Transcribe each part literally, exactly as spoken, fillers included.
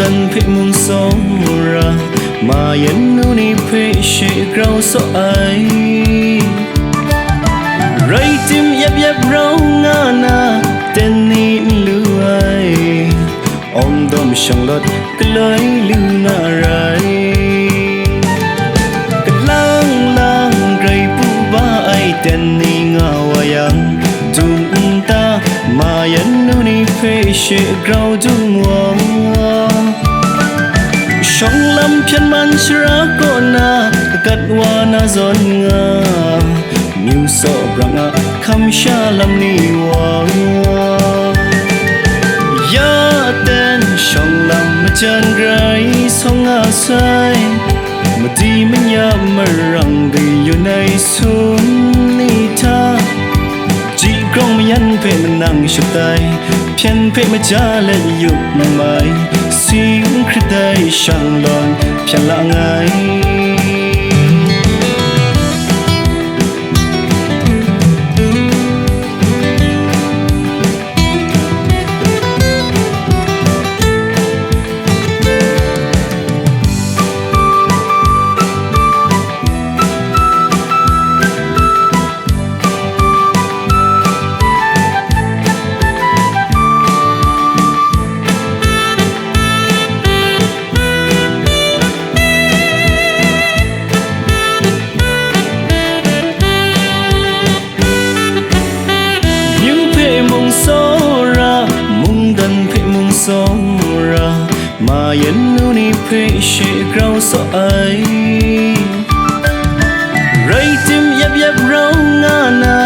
Hpe mung tsawra, mayan nu ni hpe she grau saw ai. Rai tim yap yap rau nga na, ten ni n lu ai, awng dawm shanglawt galoi lu na rai. Kalang lang grai pu ba ai ten ni nga wa yang, dum nta, mayan nu ni hpe she grau dum wa. Shawng lam hpyan man shara kaw na, kagat wa na zawn nga, myu saw brang a hkam sha lam ni wa. Ya ten shawng lam majan grai sawng nga sai, madi manya marang gayun ai sum ni hta, ji grawng mayan hpe manang shatai, hpyen hpe maja let yup mai, si n hkrit ai shang lawn hpyan la nngai. Myu hpe mung tsawra, mungdan hpe mung tsawra, mayan nu ni hpe she grau saw ai. Rai tim yap yap rau nga na,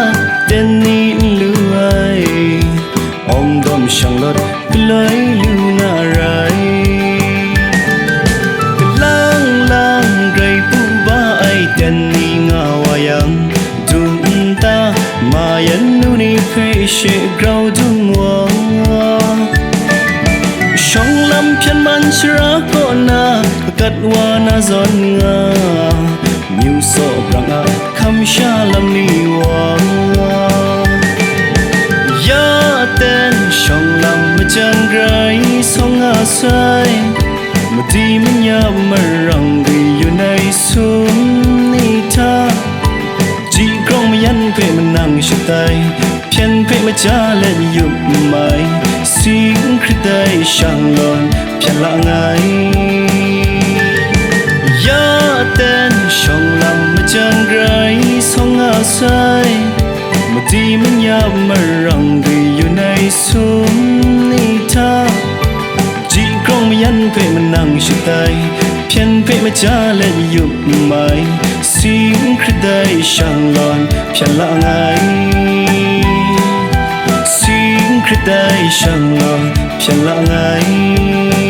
ten ni n lu ai, awng dawm shanglawt galoi lu na rai. Kalang lang grai pu ba ai ten ni nga wa yang, dum nta, mayan nu ni hpe she grau dum wa. Shawng lam hpyan man shara kaw na, kagat wa na zawn nga, myu saw brang a hkam sha lam ni wa. Ya ten shawng lam majan grai sawng nga sai, madi manya marang gayun ai sum ni hta, ji grawng mayan hpe manang shatai, hpyen hpe maja let yup mai, si n hkrit ai shang lawn hpyan la nngai. Ya ten shawng lam majan grai sawng nga sai, madi manya marang gayun ai sum ni hta, ji grawng mayan hpe manang shatai, hpyen hpe maja let yup mai, si n hkrit ai shang lawn hpyan la nngai. Si n hkrit ai shang lawn hpyan la nngai.